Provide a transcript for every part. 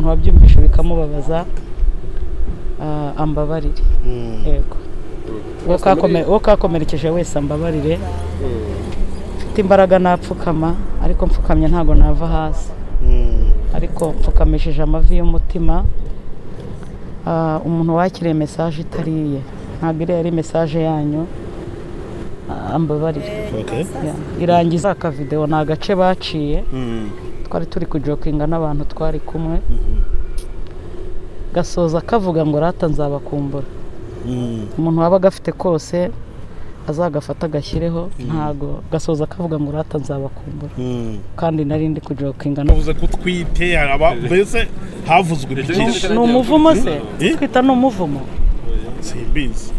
Wabyumvishe bikamubabaza, ambabarire. Yego, uwo kakomerekeje wese ambabarire. Mfite imbaraga napfukama, ariko mfukamye ntago nava hasi, ariko mfukamishije amavi y'umutima. Umuntu wakiriye message itariye, ntabwo iriya ari message yanyu, ambabarire. Irangiza aka video ni agace baciye, twari turi kujokinga n'abantu twari kumwe, gasoza kavuga ngo rata nzabakumbura. Umuntu waba gafite kose azagafata agashyireho, ntago gasoza kavuga ngo rata nzabakumbura. Kandi nari ndi kujokinga. Navuze ko twite aba mbese havuzwe byinshi. Ni umuvumo se? Twita ni umuvumo? Simbizi.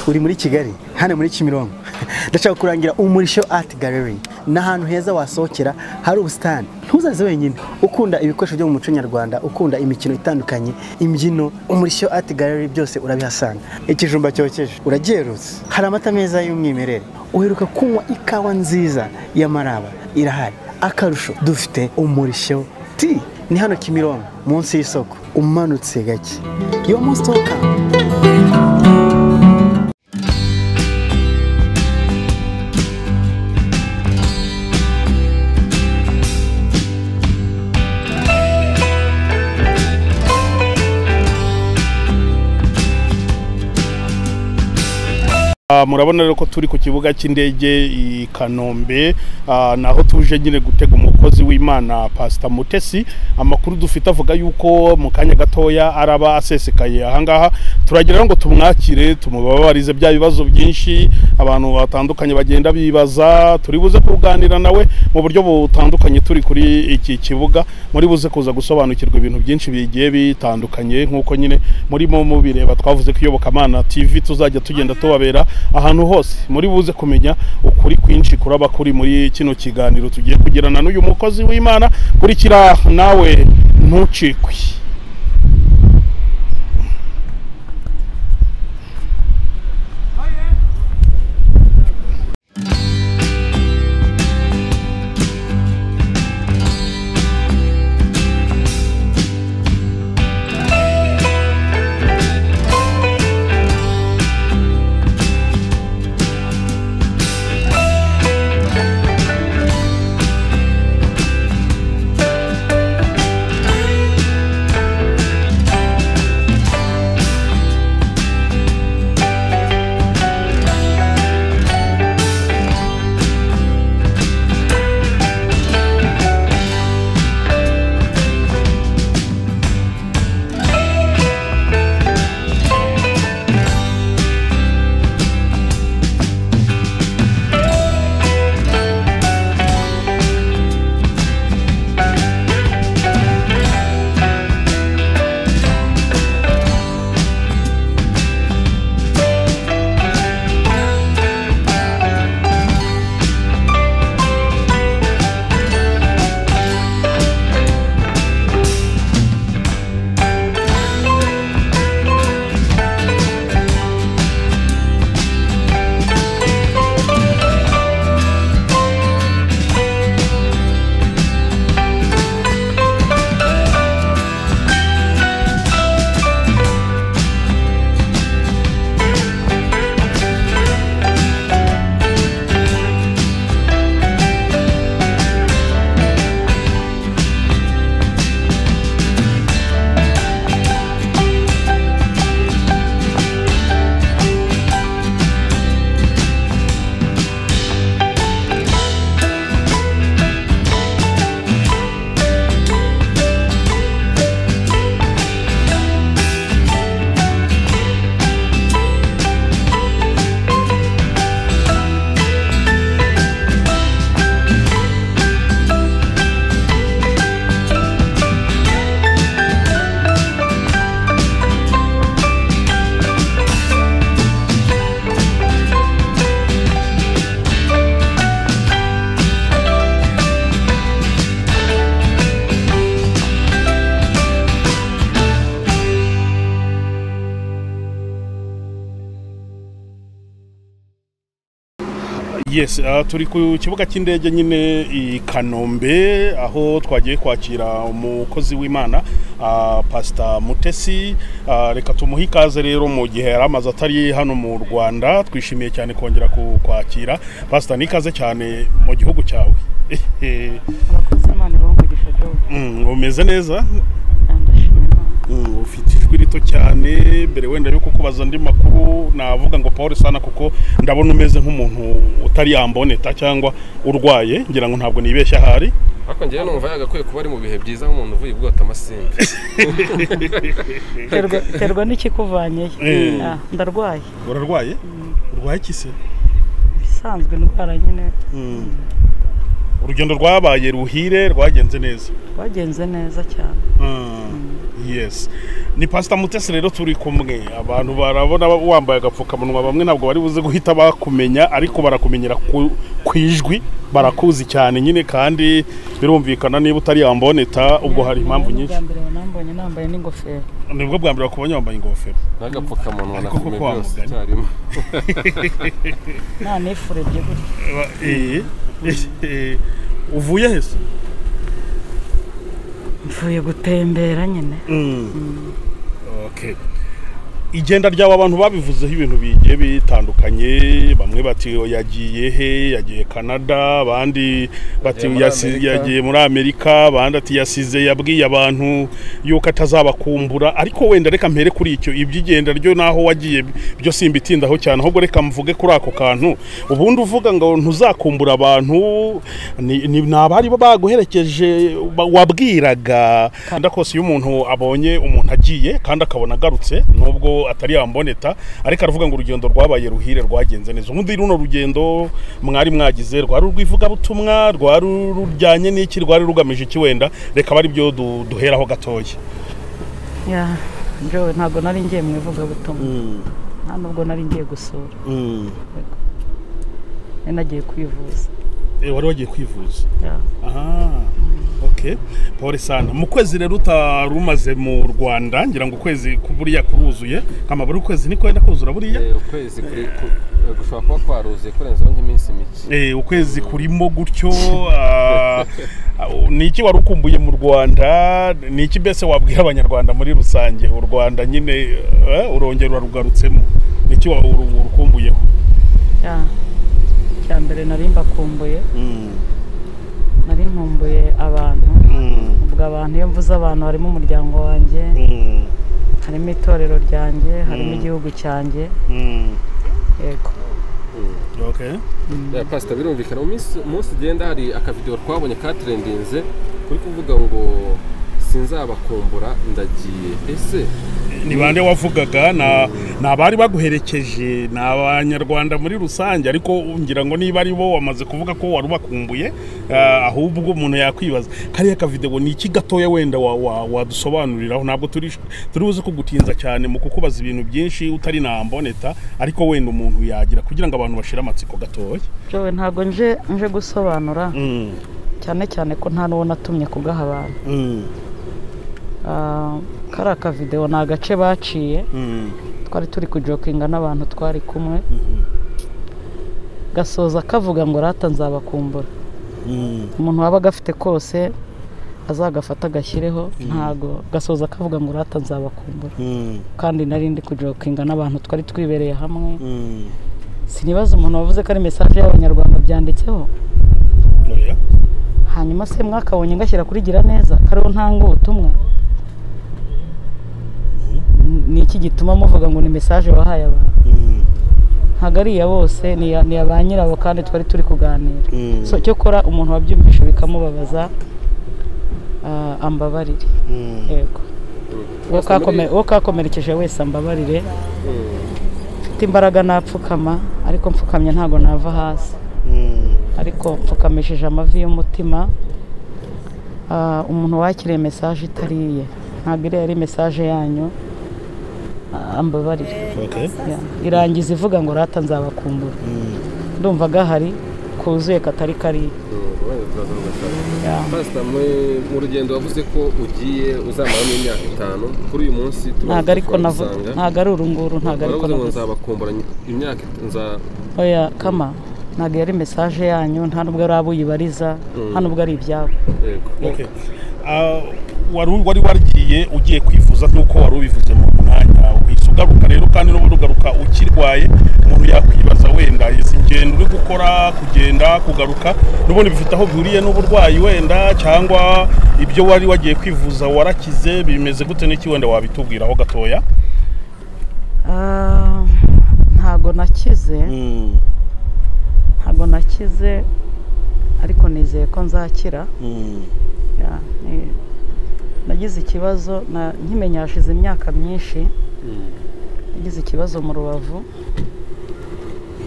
Uri muri Kigali, hano muri Kimironko. Ndashaka kurangira Umurisho Art Gallery. Ni ahantu heza wasohokera, hari ubusitani. Ntuzaze wenyine. Ukunda ibikoresho byo mu muco nyarwanda, ukunda imikino itandukanye, imbyino, Umurisho Art Gallery byose urabihasanga. Ikijumba cyokeje, uragerutse. Hari amata meza y'umwimerere. Uheruka kunywa ikawa nziza ya Maraba, irahari. Akarusho dufite Umurisho Tea. Ni hano Kimironko, munsi y'isoko, umanutse gake. Yo most welcome. Murabona rero ko turi ku kibuga cy'indege i Kanombe, naho tuje nyine gutega umukozi w'Imana Pastor Mutesi. Amakuru dufite avuga yuko mu kanya gatoya araba asesekaye ahangaha. Turagira ngo tumwakire, tumubabarize bya bibazo byinshi abantu batandukanye bagenda bibaza. Turi buze kuganira nawe mu buryo butandukanye turi kuri iki kibuga, muri buze kuza gusobanukirwa ibintu byinshi bigiye bitandukanye nkuko nyine murimo mubireba. Twavuze ko Iyobokamana TV tuzajya tugenda tubabera ahantu hose, muri buze kumenya ukuri kwinshi kuraba kuri muri kino kiganiro tugiye kugirana n'uyu mukozi w'Imana. Kurikira nawe ntucikwe. Yes, turi ku kibuga cy'indege nyine i Kanombe aho twagiye kwakira umukozi w'Imana Pastor Mutesi. Reka tumuhe ikaze rero mu gihe yari amaze atari hano mu Rwanda. Twishimiye cyane kongera kukwakira Pastor, nikaze cyane mu gihugu cyawe. Abakozi Imana ibahe umugisha Joe. Umeze neza? Ufite ijwi rito cyane. Mbere wenda yo kukubaza andi makuru navuga ngo Paul sana, kuko ndabona umeze nk'umuntu utari yamboneta cyangwa urwaye, ngira ngo ntabwo nibeshya ahari. Ariko ngewe numva yagakwiye kuba ari mu bihe byiza nk'umuntu uvuye bwota amasimbi. Terwa n'ikikuvanyeyo. Ndarwaye. Urarwaye? Urwaye iki se? Bisanzwe indwara nyine. Urugendo rwabaye ruhire, rwagenze neza? Rwagenze neza cyane. Yes. Ni Pastor Mutesi rero turi kumwe. Abantu barabona wambaye agapfukamunwa, bamwe ntabwo bari buze guhita bakumenya, ariko barakumenyera ku ijwi, barakuzi cyane nyine, kandi birumvikana niba utari yamboneta ubwo hari impamvu nyinshi. Bwa mbere banambonye nambaye n'ingofero. Nibwo bwa mbere bakubonye wambaye ingofero n'agapfukamunwa nakumenya byose cyarimo. Nta nifurebye gutya. Uvuye he se? Mvuye gutembera nyine. Okay. Igenda ry'aba bantu babivuzeho ibintu bigiye bitandukanye, bamwe bati yagiye he, yagiye Canada, abandi bati yagiye muri Amerika, abandi ati yasize yabwiye abantu yuko atazabakumbura. Ariko wenda reka mpere kuri icyo ibyigenda ryo naho wagiye byo simbitindaho cyane, ahubwo reka mvuge kuri ako kantu. Ubundi uvuga ngo ntuzakumbura abantu ni abari baguherekeje wabwiraga. Ndakose iyo umuntu abonye umuntu agiye kandi akabona agarutse nubwo atari yamboneta, ariko aravuga ngo urugendo rwabaye ruhire rwagenze neza. Ubundi runo rugendo mwari mwagize rwari urwivuga butumwa, rwari rujyanye n'iki, rwari rugamije iki? Wenda reka bari byo duheraho gatoya. Ya njowe ntago nari ngiye mu ivuga butumwa, nta nubwo nari ngiye gusura, nagiye kwivuza. Wari wagiye kwivuza? Okay. Paul sana, mu kwezi rero utarumaze mu Rwanda, ngira ngo ukwezi buriya kuruzuye, kama buri kwezi niko wenda kuzura buriya. Ukwezi kuri gushobora kuba kwaruzuye kurenzaho nk'iminsi mike. Ukwezi kurimo gutyo. Niki wari ukumbuye mu Rwanda? Niki mbese wabwira abanyarwanda muri rusange? U Rwanda nyine urongera urarugarutsemo, niki urukumbuyeho? Cya mbere nari mbakumbuye, nari nkumbuye abantu. Ubwo abantu, iyo mvuze abantu harimo umuryango wanjye, harimo itorero ryanjye, harimo igihugu cyanjye. Yego. Okay. Pastor, birumvikana umunsi ugenda hari akavideo twabonye katrendinze kuri kuvuga ngo sinzabakumbura ndagiye. Ese ni bande wavugaga? Na abari baguherekeje, ni abanyarwanda muri rusange, ariko ngira ngo niba ari bo wamaze kuvuga ko wari ubakumbuye, ahubwo umuntu yakwibaza kariya kavideo ni iki gatoya wenda wadusobanuriraho. Ntabwo turi buze kugutinza cyane mu kukubaza ibintu byinshi utari na amboneta, ariko wenda umuntu yagira kugira ngo abantu bashire amatsiko gatoya. Jowe ntabwo nje gusobanura cyane cyane ko nta n'uwo natumye kugaha abantu. Kari akavideo ni agace baciye, twari turi kujokinga n'abantu twari kumwe, gasoza kavuga ngo rata nzabakumbura. Umuntu waba gafite kose azagafata agashyireho, ntago gasoza kavuga ngo rata nzabakumbura. Kandi nari ndi kujokinga n'abantu twari twibereye hamwe. Sinibaza umuntu wavuze ko ari message y'abanyarwanda byanditseho. Hanyuma se mwakabonye ngashyira kuri gira neza kariho ntanga ubutumwa. Ni iki gituma muvuga ngo ni message wahaye abantu? Ntago ari iya bose, ni iya ba nyirabo, kandi twari turi kuganira. So cyo kora umuntu wabyumvishe bikamubabaza ambabarire. Yego. Wo kakomerekeje wese ambabarire. Mfite imbaraga napfukama, ariko mfukamye ntago nava hasi. Ariko mfukamishije amavi y'umutima. Umuntu wakiriye message itariye, ntabwo iriya ari message yanyu, ambabarire. Irangiza ivuga ngo rata nzabakumbura. Ndumva gahari kuzuye katari kari. Pastor, mu rugendo wavuze ko ugiye uzamaramo imyaka 5, kuri uyu munsi ntago ariko navuga, ntago ari urunguru, ntago ariko navuze nzabakumbura imyaka oya kama Ntabwo yari message yanyu, nta nubwo ari abo uyibariza, nta nubwo ari ibyabo. Okay. Wari warigiye ugiye kwivuza nk'uko wari ubivuze mu mwanya uhise ugaruka rero, kandi n'ubundi ugaruka ukirwaye. Umuntu yakwibaza wenda izi ngendo uri gukora, kugenda kugaruka, n'ubundi bifite aho bihuriye n'uburwayi wenda, cyangwa ibyo wari wagiye kwivuza warakize, bimeze gute? N'iki wenda wabitubwiraho gatoya? Ntago nakize, ntago nakize, ariko nizeye ko nzakira. Nagize ikibazo nkimenya hashize imyaka myinshi. Nagize ikibazo mu rubavu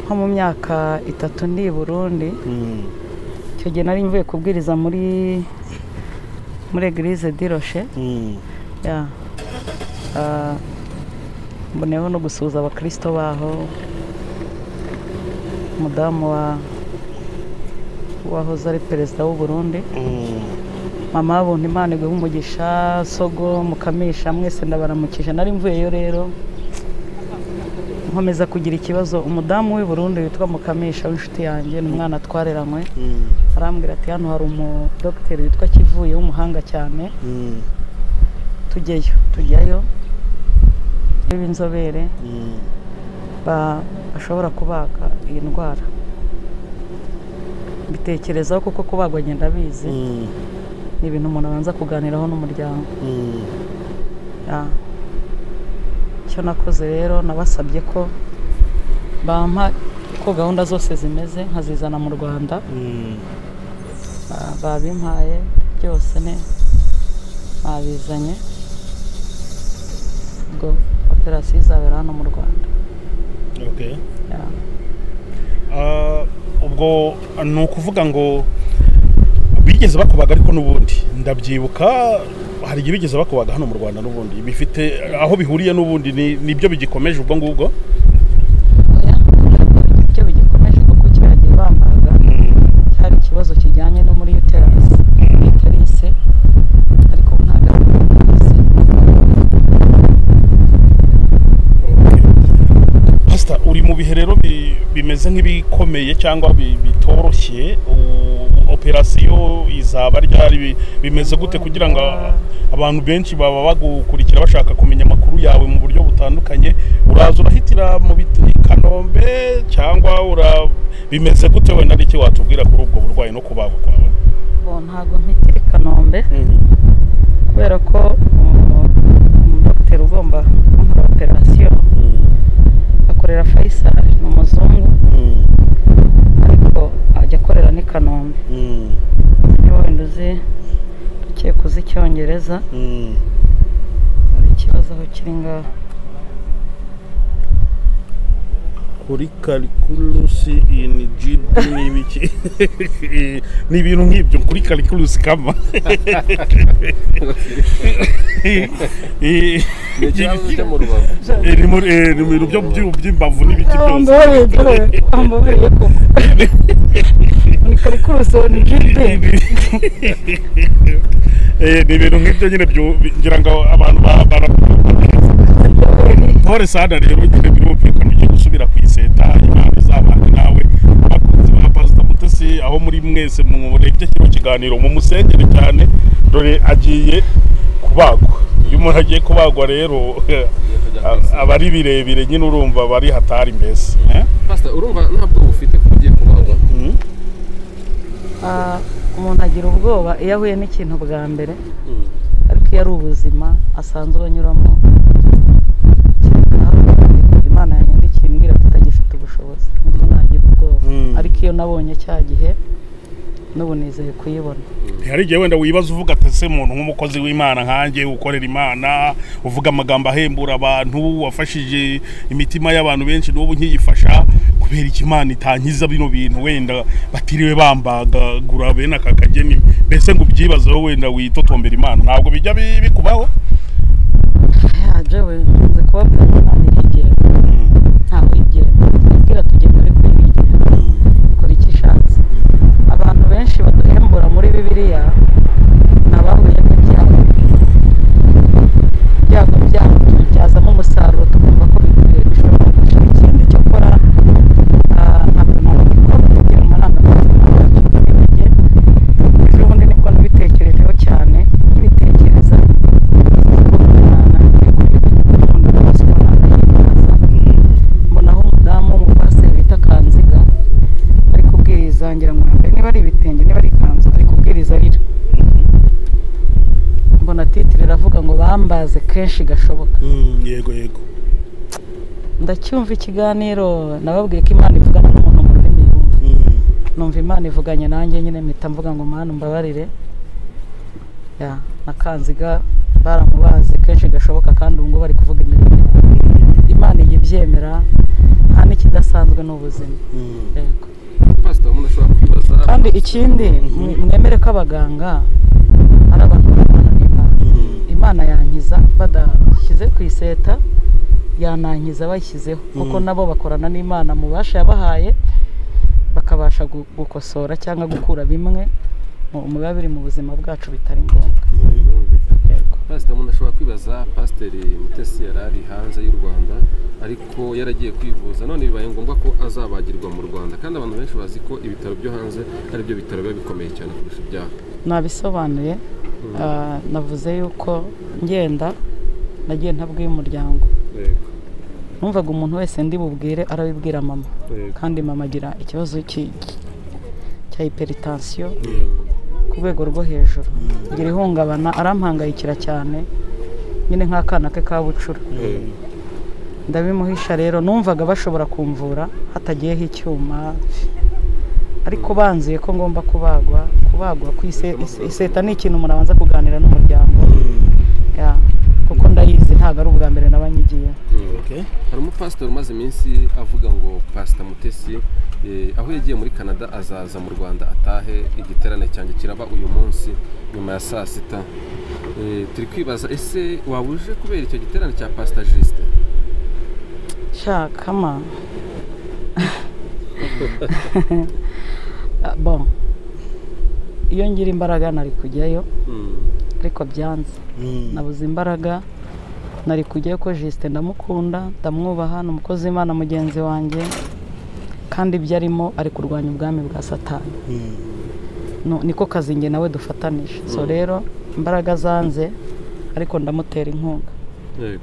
nko mu myaka 3 ndi i Burundi. Icyo gihe nari mvuye kubwiriza muri Eglise de Roche. Mboneyeho no gusuhuza abakristo baho, umudamu wahoze ari perezida w'u Burundi, mama w'ubuntu Imana iguhe umugisha, sogo mukamisha, mwese ndabaramukije. Nari mvuyeyo rero nkomeza kugira ikibazo. Umudamu w'i Burundi witwa Mukamisha w'inshuti yanjye, ni umwana twareranywe, arambwira ati hano hari umudogiteri witwa Kivuye w'umuhanga cyane, tujyayo b'inzobere bashobora kubaga iyi ndwara. Mbitekerezaho kuko kubagwa ngenda bizi, ni ibintu umuntu abanza kuganiraho n'umuryango. Icyo nakoze rero, nabasabye ko bampa ko gahunda zose zimeze nkazizana mu Rwanda. Babimpaye byose, ne babizanye, ubwo operasiyo izabera hano mu Rwanda. Okay. Ubwo ni ukuvuga ngo bigeze bakubaga, ariko n'ubundi ndabyibuka hari igihe bigeze bakubaga hano mu Rwanda, n'ubundi bifite aho bihuriye n'ubundi nibyo bigikomeje ubwo ngubwo. Ibyo bigikomeje kuko kiragiye bambaga cyari ikibazo kijyanye no muri uterus, ariko ntabwo ari uterus. Pastor, uri mu bihe rero bimeze nk'ibikomeye cyangwa bitoroshye. Operasiyo izaba ryari, bimeze gute kugira ngo abantu benshi baba bagukurikira bashaka kumenya amakuru yawe mu buryo butandukanye? Uraza urahitira mu Kanombe cyangwa bimeze gute wenda n'iki watubwira kuri ubwo burwayi no kubagwa kwawe? Bo ntago mpitira i Kanombe kubera ko umudogiteri ugomba gukora operasiyo akorera Faisal, ni umuzungu, ariko ajya akorera n'i Kanombe. Niba wenda uzi ukeka uzi icyongereza, ikibazo aho kiri ngaho kuri calculus in GB n'ibiki ni ibintu nk'ibyo kuri calculus kama ni ikibazo cyo mu rubavu, ni mu bintu by'imbavu n'ibiki byose. Ni calculus in GB, ni ibintu nk'ibyo nyine ngira ngo abantu Pole sana rero nyine birumvikana ugiye gusubira ku iseta, Imana izabane nawe. Abakunzi ba Pastor Mutesi aho muri mwese murebye kino kiganiro mu musengere cyane, dore agiye kubagwa. Iyo umuntu agiye kubagwa rero aba ari birebire nyine, urumva bari hatari mbese. Pastor, urumva ntabwo ufite ko ugiye kubagwa? Umuntu agira ubwoba iyo ahuye n'ikintu bwa mbere, ariko iyo ari ubuzima asanzwe anyuramo, Imana yanyandikiye imbwira ko itagifite ubushobozi, nibwo nagira ubwoba. Ariko iyo nabonye cya gihe n'ubu nizeye kuyibona. Hari igihe wenda wibaza uvuga ati ese umuntu nk'umukozi w'Imana nkanjye ukorera Imana, uvuga amagambo ahembura abantu, wafashije imitima y'abantu benshi, n'ubu nkiyifasha, kubera iki Imana itankiza bino bintu wenda batiriwe bambagagura bene aka kageni? Mbese ngo ubyibazeho wenda witotombera Imana, ntabwo bijya bikubaho? Jewe nkunze kubabwira ngo Imana irigenga, ntawe yigenga, ibwira tugenda ariko irigenga, ikora icyo ishatse. Abantu benshi baduhembura muri Bibiliya ni abahuye n'ibyago, ibyago byabo tubibyazamo umusaruro, tukumva ko bishobora gushira ikindi. Cyakora ntabwo nabikora, kubwiriza, ngira ngo niba ari ibitenge niba ari ikanzu, ari kubwiriza arira. Mbona titire iravuga ngo bambaze kenshi gashoboka. Yego yego. Ndacyumva ikiganiro nababwiye ko Imana ivugana n'umuntu mu rurimi yumva. Numva Imana ivuganye nanjye nyine mpita mvuga ngo Mana umbabarire. Ya, nakanziga baramubaze kenshi gashoboka kandi ubu ngubu bari kuvuga imirimo yawe. Imana ibyemera nta n'ikidasanzwe n'ubuzima. Yego. Pastor, umuntu ashobora kwibaza. Kandi ikindi mwemere ko abaganga ari abantu babana n'Imana. Imana yankiza badashyize ku iseta, yanankiza bayishyizeho, kuko nabo bakorana n'Imana mu bubasha yabahaye, bakabasha gukosora cyangwa gukura bimwe mu biba biri mu buzima bwacu bitari ngombwa. Yego. Pastor, umuntu ashobora kwibaza, Pasiteri Mutesi yari ari hanze y'u Rwanda ariko yaragiye kwivuza, none bibaye ngombwa ko azabagirwa mu Rwanda, kandi abantu benshi bazi ko ibitaro byo hanze ari byo bitaro biba bikomeye cyane kurusha ibyaho. Nabisobanuye, navuze yuko ngenda nagiye ntabwiye umuryango. Yego. Numvaga umuntu wese ndi bubwire arabibwira mama, kandi mama agira ikibazo cya hypertension ku rwego rwo hejuru, ngira ihungabana, arampangayikira cyane nyine nk'akana ke ka bucura. Ndabimuhisha rero, numvaga bashobora kumvura hatagiyeho icyuma, ariko banzuye ko ngomba kubagwa. Kubagwa ku iseta ni ikintu umuntu abanza kuganira n'umuryango, ya, kuko ndayizi ntabwo ari ubwa mbere nabanyigiye. Hari umupasitori umaze iminsi avuga ngo Pastor Mutesi aho yagiye muri Canada azaza mu Rwanda atahe, igiterane cyanjye kiraba uyu munsi nyuma ya saa sita. Turi kwibaza ese waba uje kubera icyo giterane cya Pastor Justin? Sha kama bon, iyo ngira imbaraga nari kujyayo, ariko byanze. Nabuze imbaraga, nari kujyayo ko Justin ndamukunda, ndamwubaha, ni umukozi w'Imana mugenzi wanjye, kandi ibyo arimo ari kurwanya ubwami bwa Satani. Niko kazi njye nawe dufatanije. So rero imbaraga zanze, ariko ndamutera inkunga. Yego.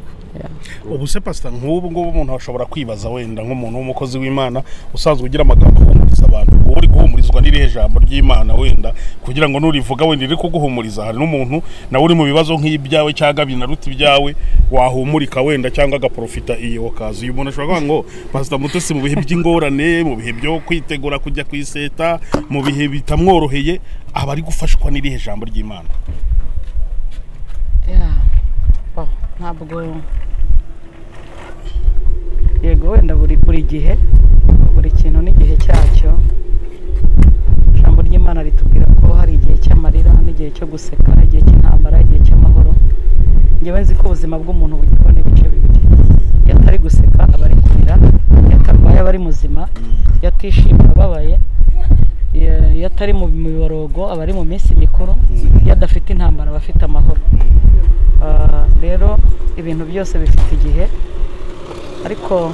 Ubu se Pastor, nk'ubu ngubu umuntu ashobora kwibaza wenda nk'umuntu w'umukozi w'Imana usanzwe ugira amagambo ahumuriza abantu, wowe uri guhumurizwa n'irihe jambo ry'Imana wenda kugira ngo nurivuga wenda riri kuguhumuriza? Hari n'umuntu nawe uri mu bibazo nk'ibyawe cyangwa binaruta ibyawe wahumurika wenda cyangwa agaprofita iyo okazi. Uyu muntu ashobora kuvuga ngo Pastor Mutesi mu bihe by'ingorane, mu bihe byo kwitegura kujya ku iseta, mu bihe bitamworoheye, aba ari gufashwa n'irihe jambo ry'Imana? Ntabwo yego wenda buri gihe, buri kintu n'igihe cyacyo. Ijambo ry'Imana ritubwira ko hari igihe cy'amarira n'igihe cyo guseka, igihe cy'intambara, igihe cy'amahoro. Njyewe nzi ko ubuzima bw'umuntu bugirwa n'ibice bibiri. Iyo atari guseka aba ari kurira, iyo atarwaye aba ari muzima, iyo atishimye ababaye, iyo atari mu miborogo aba ari mu minsi mikuru, iyo adafite intambara aba afite amahoro. Rero ibintu byose bifite igihe, ariko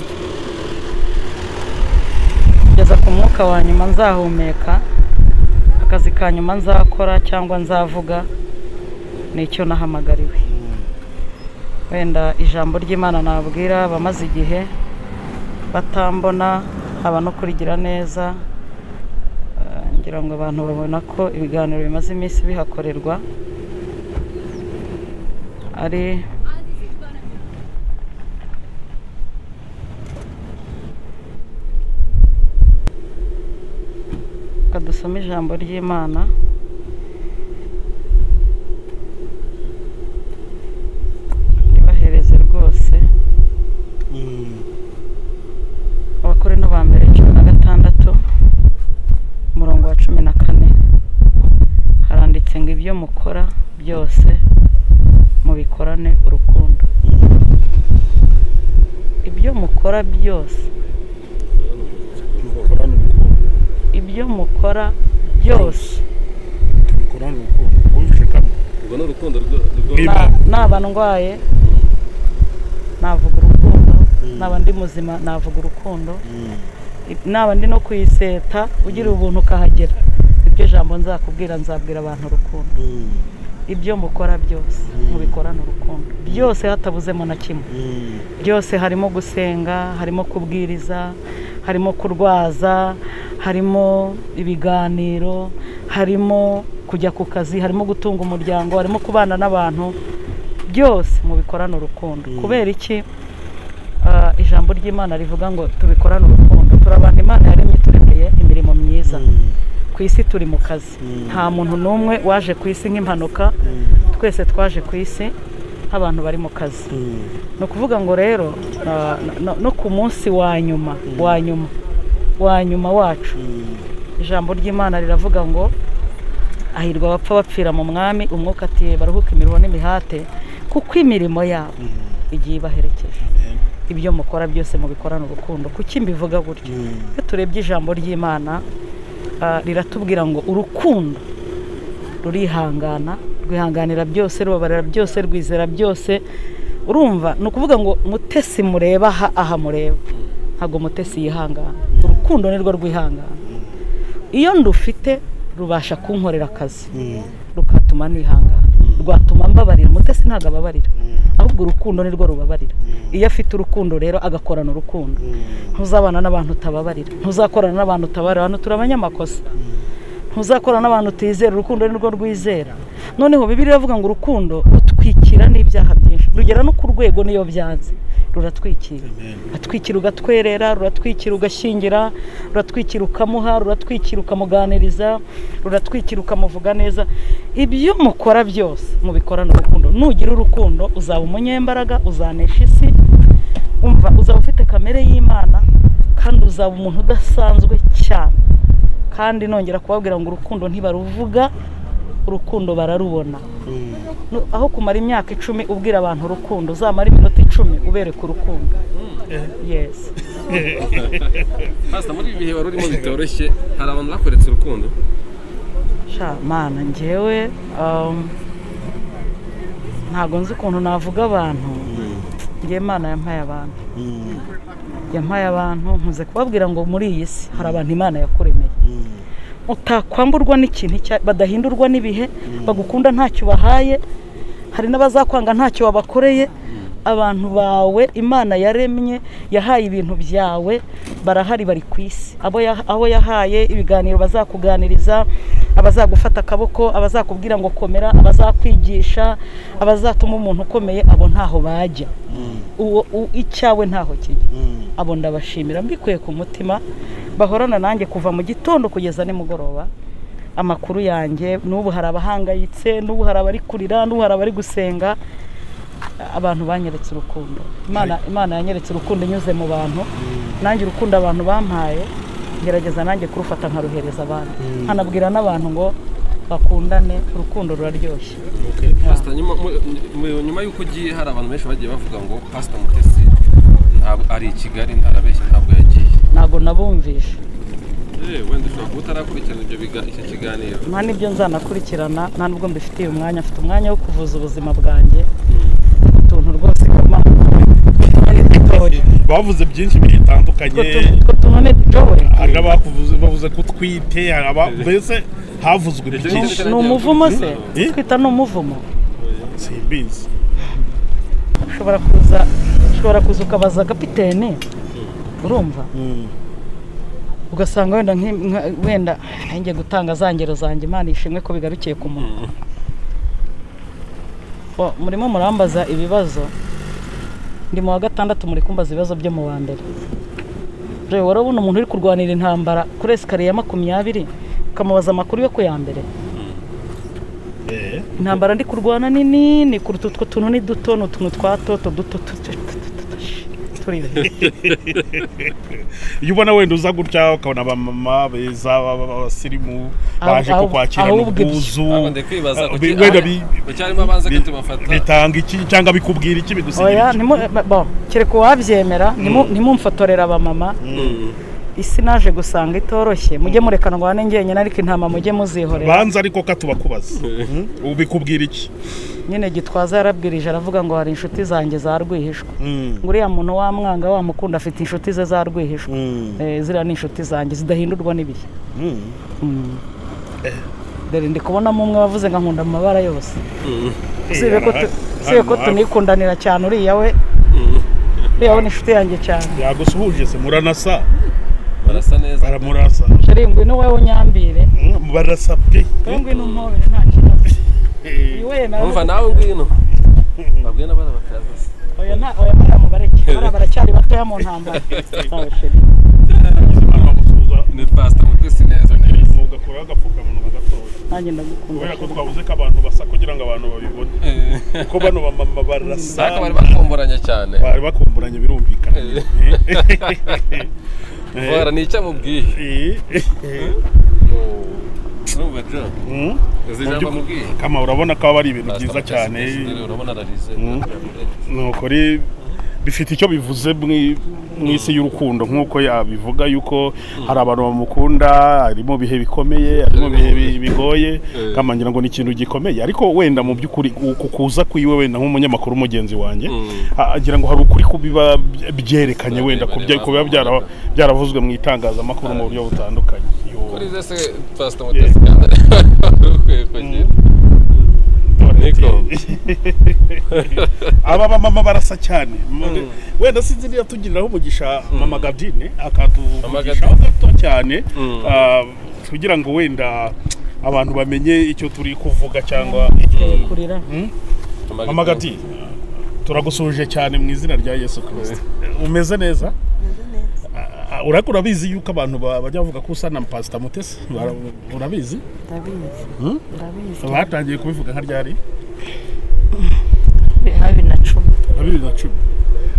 kugeza ku mwuka wa nyuma nzahumeka, akazi ka nyuma nzakora cyangwa nzavuga nicyo nahamagariwe. Wenda ijambo ry'Imana nabwira abamaze igihe batambona, haba no kurigira neza, ngira ngo abantu babona ko ibiganiro bimaze iminsi bihakorerwa ari kadusoma ijambo ry'Imana. Ribahereze rwose. Abakorinto ba mbere 16 umurongo wa 14 haranditse ngo ibyo mukora byose mubikorane urukundo. Ibyo mukora byose, ibyo mukora byose mubikorane urukundo. Wumvise kamwe? Ubwo ni urukundo naba ndwaye navuga urukundo, naba ndi muzima navuga urukundo, naba ndi no kuyiseta ugira ubuntu ukahagera, ibyo jambo nzakubwira nzabwira abantu urukundo. Ibyo mukora byose mubikorana urukundo, byose hatabuzemo na kimwe. Byose harimo gusenga, harimo kubwiriza, harimo kurwaza, harimo ibiganiro, harimo kujya ku kazi, harimo gutunga umuryango, harimo kubana n'abantu, byose mubikorana urukundo. Kubera iki? Ijambo ry'Imana rivuga ngo tubikorane urukundo. Turi abantu Imana yaremye, turemeye imirimo myiza. Ku isi turi mu kazi, nta muntu n'umwe waje ku isi nk'impanuka, twese twaje ku isi nk'abantu bari mu kazi. Ni ukuvuga ngo rero no ku munsi wa nyuma wa nyuma wa nyuma wacu, ijambo ry'Imana riravuga ngo ahirwa abapfa bapfira mu mwami, umwuka ati baruhuke imiruho n'imihate, kuko imirimo yabo igiye ibaherekeje. Ibyo mukora byose mubikorana urukundo. Kuki mbivuga gutyo? Iyo turebye ijambo ry'Imana riratubwira ngo urukundo rurihangana, rwihanganira byose, rubabarira byose, rwizera byose. Urumva, ni ukuvuga ngo Mutesi mureba aha mureba, ntabwo Mutesi yihangana. Urukundo nirwo rwihangana. Iyo ndufite rubasha kunkorera akazi, rukatuma nihangana, rwatuma mbabarira. Mutesi ntabwo ababarira, ahubwo urukundo nirwo rubabarira. Iyo afite urukundo rero agakorana urukundo, ntuzabana n'abantu utababarira, ntuzakorana n'abantu utabarira. Hano turi abanyamakosa. Ntuzakorana n'abantu utizera, urukundo nirwo rwizera. Noneho Bibiliya iravuga ngo urukundo rutwikira n'ibyaha byinshi, rugera no ku rwego niyo byanze ruratwikira. Atwikira ugatwerera, ruratwikira ugashyingira, ruratwikira ukamuha, ruratwikira ukamuganiriza, ruratwikira ukamuvuga neza. Ibyo mukora byose mubikorana urukundo. Nugira urukundo uzaba umunyembaraga, uzanesha isi, umva uzaba ufite kamere y'Imana, kandi uzaba umuntu udasanzwe cyane. Kandi nongera kubabwira ngo urukundo ntibaruvuga, urukundo bararubona. Aho kumara imyaka 10 ubwira abantu urukundo, uzamara iminota 10 ubereka urukundo. Yes. Pastor, muri ibi bihe wari urimo bitoroshye, hari abantu bakoretse urukundo? Sha mana, njyewe ntago nzi ukuntu navuga abantu. Njye Imana yampaye abantu. Yampaye abantu, nkuze kubabwira ngo muri iyi si hari abantu Imana yakuremeye. Utakwamburwa n'ikintu badahindurwa n'ibihe, bagukunda ntacyo bahaye, hari n'abazakwanga ntacyo wabakoreye. Abantu bawe Imana yaremye, yahaye ibintu byawe, barahari, bari ku isi. Abo yahaye ibiganiro bazakuganiriza, abazagufata akaboko, abazakubwira ngo komera, abazakwigisha, abazatuma umuntu ukomeye, abo ntaho bajya. Uwo icyawe ntaho kijya. Abo ndabashimira mbikuye ku mutima, bahorana nanjye kuva mu gitondo kugeza nimugoroba. Amakuru yanjye n'ubu hari abahangayitse, n'ubu hari abari kurira, n'ubu hari abari gusenga. Abantu banyeretse urukundo. Imana yanyeretse urukundo inyuze mu bantu. Nanjye urukundo abantu bampaye ngerageza nanjye kurufata nkaruhereza abandi, nkanabwira n'abantu ngo bakundane, urukundo ruraryoshye. Pastor, nyuma y'uko ugiye hari abantu benshi bagiye bavuga ngo Pastor Mutesi ntabwo ari i Kigali, arabeshya, ntabwo yagiye. Ntabwo nabumvishe. Wenda ushobora kuba utarakurikirana icyo kiganiro. Nta n'ibyo nzanakurikirana, nta n'ubwo mbifitiye umwanya. Mfite umwanya wo kuvuza ubuzima bwanjye, utuntu rwose kama bavuze byinshi bitandukanye. Hari abakuvuze bavuze ko utwite, hari mbese havuzwe byinshi. Ni umuvumo se? Twita ni umuvumo? Simbizi. Ushobora kuza ukabaza kapitene, urumva? Ugasanga wenda wenda ngiye gutanga za ngero zanjye, Imana ishimwe ko bigarukiye ku muntu. Murimo murambaza ibibazo, ndi mu wa gatandatu, muri kumbaza ibibazo byo mu wa mbere. Rero warabona umuntu uri kurwanira intambara kuri esikariye ya 20, ukamubaza amakuru yo ku ya mbere. Intambara ndi kurwana ni nini kuruta utwo tuntu ni duto, ni utuntu twa toto duto turi. Iyo ubona wenda uza gutya ukabona abamama beza b'abasirimu baje kukwakira n'ubwuzu, bitanga iki cyangwa bikubwira iki, bigusigira iki? Oya, kereka uwabyemera, ntimumfotorera abamama. Isi naje gusanga itoroshye, mujye mureka ndwane njyenyine, ariko intama mujye muzihorera. Banza ariko katubakubaza, ubikubwira iki? Nyine Gitwaza yarabwirije aravuga ngo hari inshuti zanjye za rwihishwa. Ngo uriya muntu wamwanga wamukunda afite inshuti ze za rwihishwa. Ziriya ni inshuti zanjye zidahindurwa n'ibihe. Dore ndi kubonamo umwe wavuze ngo nkunda amabara yose. Usibe ko tunikundanira cyane uriya we. Uriya we ni inshuti yanjye cyane. Yagusuhuje se muranasa. Barasa neza. Baramurasa. Chéri ngwino wewe unyambire. Barasa pe. Ngwino umpobere nta kibazo. Iwe nawe. Umva nawe ngwino. Babwiye n'abana bakaza. Oya nta oya baramubareke. Bara baracyari batoya mu ntambara. Sawa chéri. Ni Pastor Mutesi neza neza. Ugakora agapfukamunwa gatoya. Nanjye ndagukunda. Kubera ko twabuze ko abantu basa kugira ngo abantu babibone. Kuko bano bamama barasa. Ariko bari bakumburanye cyane. Bari bakumburanye birumvikana. Bora ni icyo amubwiye. Urumva John? Kama urabona ko ari ibintu byiza cyane. Urabona ararize. Nuko ri bifite icyo bivuze mu isi y'urukundo nkuko yabivuga yuko hari abantu bamukunda ari mu bihe bikomeye ari mu bihe bigoye kama ngira ngo ni ikintu gikomeye ariko wenda mu by'ukuri kukuza kwiwe wenda nk'umunyamakuru mugenzi wanjye agira ngo hari ukuri kubiba byerekanye wenda kuba byaravuzwe mu itangazamakuru mu buryo butandukanye. Kuri zese Pastor Mutesi kandi ukwiye kugira aba bamama barasa cyane. Wenda sinzi niba tugiriraho umugisha mama Gadine akatuvugisha gato cyane kugira ngo wenda abantu bamenye icyo turi kuvuga cyangwa kurira. Mama Gadine turagusuhuje cyane mu izina rya Yesu Kristo. Umeze neza? Urako urabizi yuko abantu bajya bavuga ko usa na Pastor Mutesi? Urabizi? Ndabizi. Ndabizi. Batangiye kubivuga nka ryari? 2010. 2010.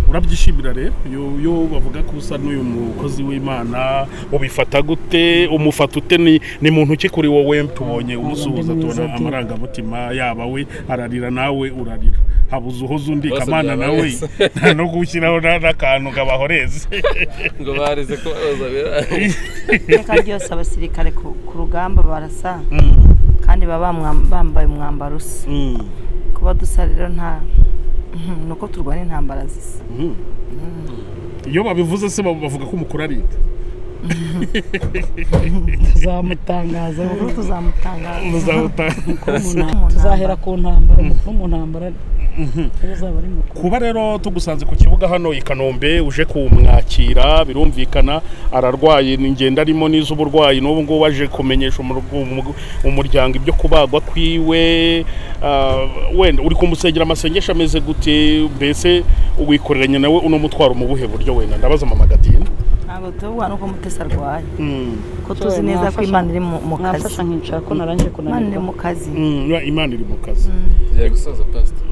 Urabyishimira rero yo bavuga ko usa n'uyu mukozi w'Imana ubifata gute? Umufata ute? Ni muntu ki kuri wowe? Tubonye umusuhuza tubona amarangamutima yaba we ararira nawe urarira. Habuze uhoza undi kamana nawe nta no gushyiraho n'akantu kabahoreze ngo barize ko bazabera. Iteka ryose abasirikare ku rugamba barasa kandi baba bambaye umwambaro usa. Kuba dusa rero nta nuko turwana intambara zisa. Iyo babivuze se bavuga ko umukuru ari inde? Tuzamutangaza. Tuzamutangaza. Tuzahera ku ntambara umukuru mu ntambara. Kuba rero tugusanze ku kibuga hano i Kanombe uje kumwakira birumvikana ararwaye ingendo arimo n'iz'uburwayi n'ubu ngubu aje kumenyesha umuryango ibyo kubagwa kwiwe. Wenda uri kumusengera amasengesho ameze gute? Mbese wikoreranye nawe uno mutwaro mu buhe buryo? Wenda ndabaza mama Gadine. Ntabwo tuvuga nuko Mutesi arwaye ko tuzi neza ko Imana iri mu kazi. Mwafasha nkicara ko naranje kunanirwa. Imana iri mu kazi. Imana iri mu kazi. Giye gusoza Pastor.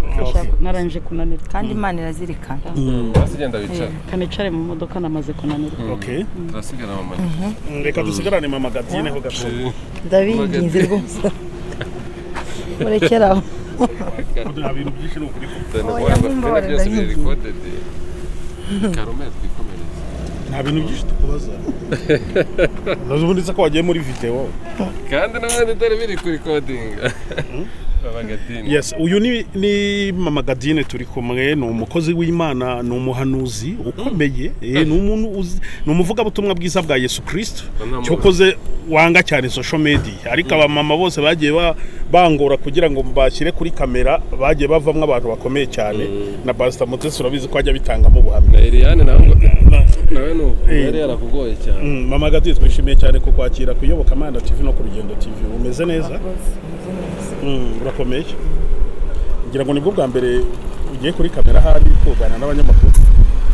Naranje kunanirwa. Kandi Imana irazirikana. Basigenda bicara. Kanicare mu modoka namaze kunanirwa. Okay. Turasigara mama. Reka dusigarane mama Gadine ho gato. Ndabinginze rwose. Murekeraho. Nta bintu byinshi ni ukuri. Byose biri recorded. Karume twikomereze. Nta bintu byinshi tukubaza. Ubundi ko wagiye muri video. Kandi n'ubundi dore biri kuri recording. Yes, uyu ni mama Gadine turi kumwe, ni umukozi w'Imana, ni umuhanuzi ukomeye, ni umuntu ni umuvugabutumwa bwiza bwa Yesu Kristo. Cyokoze wanga cyane social media, ariko abamama bose bagiye bangora kugira ngo mbashyire kuri kamera, bagiye bavamwe abantu bakomeye cyane. Na Pastor Mutesi urabizi ko ajya bitangamo ubuhamya. Eliane nawe nuko yari yarakugoye cyane. Mama Gadine twishimiye cyane kukwakira kuyoboka Amanda TV no ku Rugendo TV. Umeze neza? Urakomeye. Ngira ngo nibwo bwa mbere ugiye kuri kamera hari kuganira n'abanyamakuru.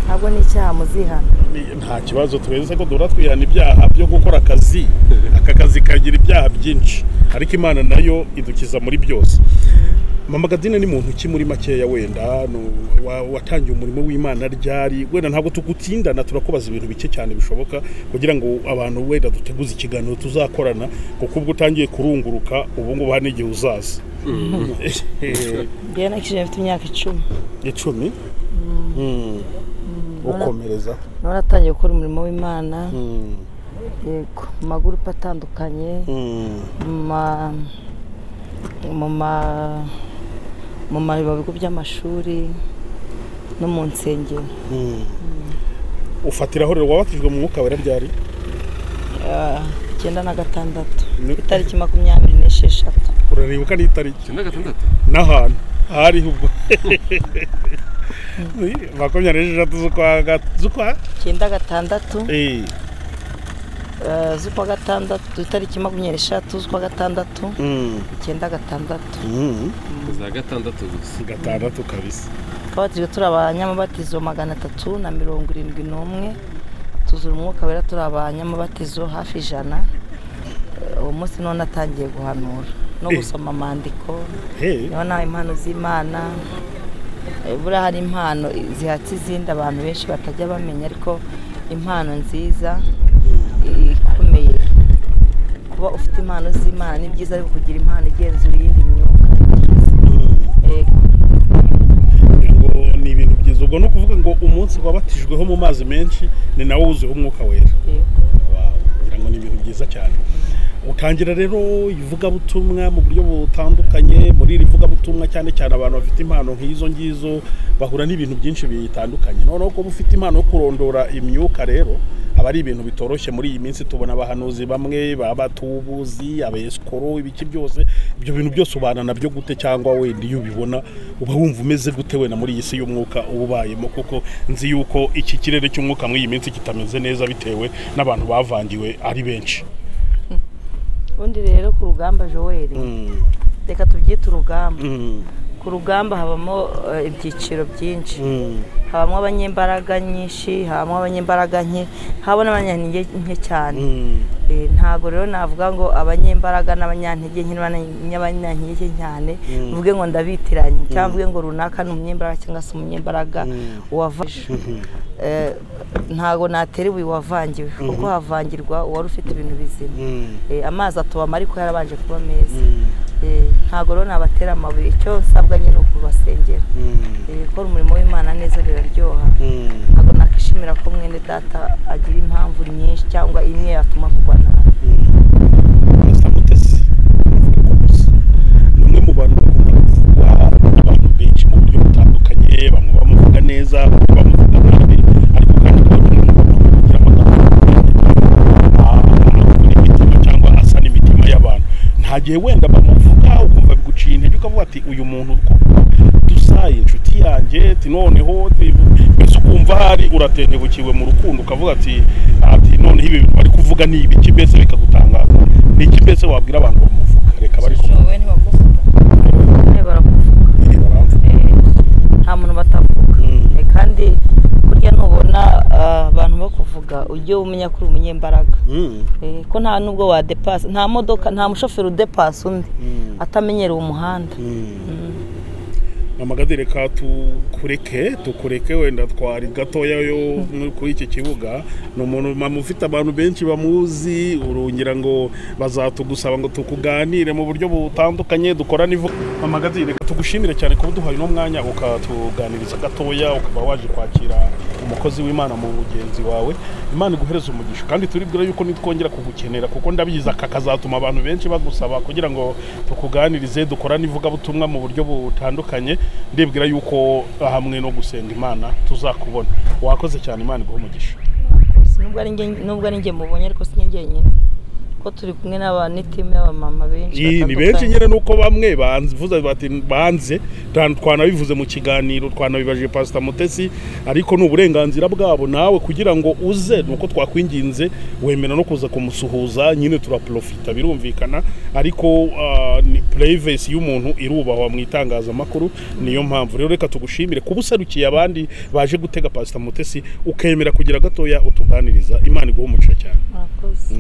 Ntabwo ni icyaha muzihana. Nta kibazo twese ko duhora twihana ibyaha byo gukora akazi. Aka kazi kagira ibyaha byinshi ariko Imana nayo idukiza muri byose. Mama Gadine ni muntu ki muri makeya wenda watangiye umurimo w'Imana ryari? Wenda ntabwo tugutindana, turakubaza ibintu bike cyane bishoboka kugira ngo abantu wenda duteguze ikiganiro tuzakorana, kuko ubwo utangiye kurunguruka ubu ngubu hari n'igihe uzaza. Njyewe nakijije mfite imyaka 10. 10? Ukomereza. Naratangiye gukora umurimo w'Imana. Yego, mu magurupe atandukanye, mu bigo by'amashuri no mu nsengero. Ufatiraho rero wabatijwe mu mwuka wera ryari? 96 itariki 26. Uraribuka n'itariki 96 n'ahantu hari ubwo 26 z'ukwa 96 z'ukwa gatandatu itariki 23 z'ukwa gatandatu 96 za gatandatu gusa gatandatu kabisa. Twabatijwe turi abanyamabatizo 371 tuzura umwuka wera turi abanyamabatizo hafi 100. Uwo munsi none natangiye guhanura no gusoma amandiko, niho nawe impano z'Imana. Buriya hari impano zihatse izindi abantu benshi batajya bamenya, ariko impano nziza ikomeye kuba ufite impano z'Imana ni byiza, ariko kugira impano igenzura iyindi myuka ni ibintu byiza. Ubwo no kuvuga ngo umunsi wabatijweho mu mazi menshi ni nawo wuzuyeho umwuka wera. Ngira ngo ni ibintu byiza cyane. Utangira rero ivugabutumwa mu buryo butandukanye. Muri iri vugabutumwa cyane cyane abantu bafite impano nk'izo ngizo bahura n'ibintu byinshi bitandukanye. Noneho ko ufite impano yo kurondora imyuka rero aba ari ibintu bitoroshye. Muri iyi minsi tubona abahanuzi bamwe babatubuzi, abesikoro, ibiki byose. Ibyo bintu byose ubana nabyo gute, cyangwa wenda iyo ubibona uba wumva umeze gute wenda muri iyi si y'umwuka ubayemo? Kuko nzi yuko iki kirere cy'umwuka muri iyi minsi kitameze neza bitewe n'abantu bavangiwe ari benshi. Ubundi rero ku rugamba Joel, reka tubyite urugamba. Ku rugamba habamo ibyiciro byinshi, habamo abanyembaraga nyinshi, habamo abanyembaraga nke, habamo n'abanyantege nke cyane. Ntago rero navuga ngo abanyembaraga n'abanyantege nke n'abanyantege cyane mvuge ngo ndabitiranye, cyangwa mvuge ngo runaka ni umunyembaraga cyangwa se umunyembaraga wavanje. Ntago natera ibuye wavangiwe, kuko havangirwa uwari ufite ibintu bizima. Amazi atobama ariko yarabanje kuba meza. Ntago rero nabatera amabuye, icyo nsabwa nyine ukubasengera. Gukora umurimo w'Imana neza biraryoha. Ntago nakishimira ko mwene data agira impamvu nyinshi cyangwa imwe yatuma kugwa nabi. Mutesi ni umwe mu bantu bakunda kuvugwa n'abantu benshi mu buryo butandukanye, bamwe bamuvuga neza, abandi bamuvuga nabi, ariko kandi akaba ari umwe mu bantu bagira amagambo imitima cyangwa asa n'imitima y'abantu. Nta gihe wenda bamuvuga ukumva biguciye intege ukavuga ati uyu muntu dusaye inshuti yanjye, ati noneho mbese ukumva hari uratentebukiwe mu rukundo ukavuga ati noneho ibi bintu bari kuvuga ni ibiki, mbese bikagutangaza. Ni iki mbese wabwira abantu bamuvuga? Reka bari kuvuga. Nta muntu batavuga, kandi burya nubona abantu bakuvuga ujye umenya ko uri umunyembaraga, ko nta nubwo wadepasa, nta modoka, nta mushoferi udepasa undi atamenyereye umuhanda. Mama Gadi, reka tukureke wenda twari gatoya yo kuri iki kibuga. Ni umuntu mama ufite abantu benshi bamuzi, urungira ngo bazatugusaba ngo tukuganire mu buryo butandukanye dukorana ivuga. Mama Gadi, reka tugushimire cyane kuba duhaye uno mwanya ukatuganiriza gatoya, ukaba waje kwakira umukozi w'Imana mu mugenzi wawe. Imana iguhereze umugisha, kandi turibwira yuko nitwongera kugukenera, kuko ndabizi aka kazatuma abantu benshi bagusaba kugira ngo tukuganirize dukorane ivugabutumwa mu buryo butandukanye. Ndibwira yuko hamwe no gusenga Imana tuzakubona. Wakoze cyane, Imana iguhe umugisha. Nubwo ari nge mubonye, ariko si nge njyenyine, ko turi kumwe n'abanitimu y'abamama benshi. Ni benshi nyine, nuko bamwe banvuze bati banze, twanabivuze mu kiganiro, twanabibajije Pastor Mutesi, ariko ni uburenganzira bwabo nawe kugira ngo uze, nuko twakwinginze wemera no kuza kumusuhuza nyine turaprofita, birumvikana, ariko ni privacy y'umuntu irubahwa mu itangazamakuru. Niyo mpamvu rero reka tugushimire kuba usarukiye abandi baje gutega Pastor Mutesi, ukemera kugira gatoya utuganiriza. Imana iguhe umugisha cyane. Murakoze.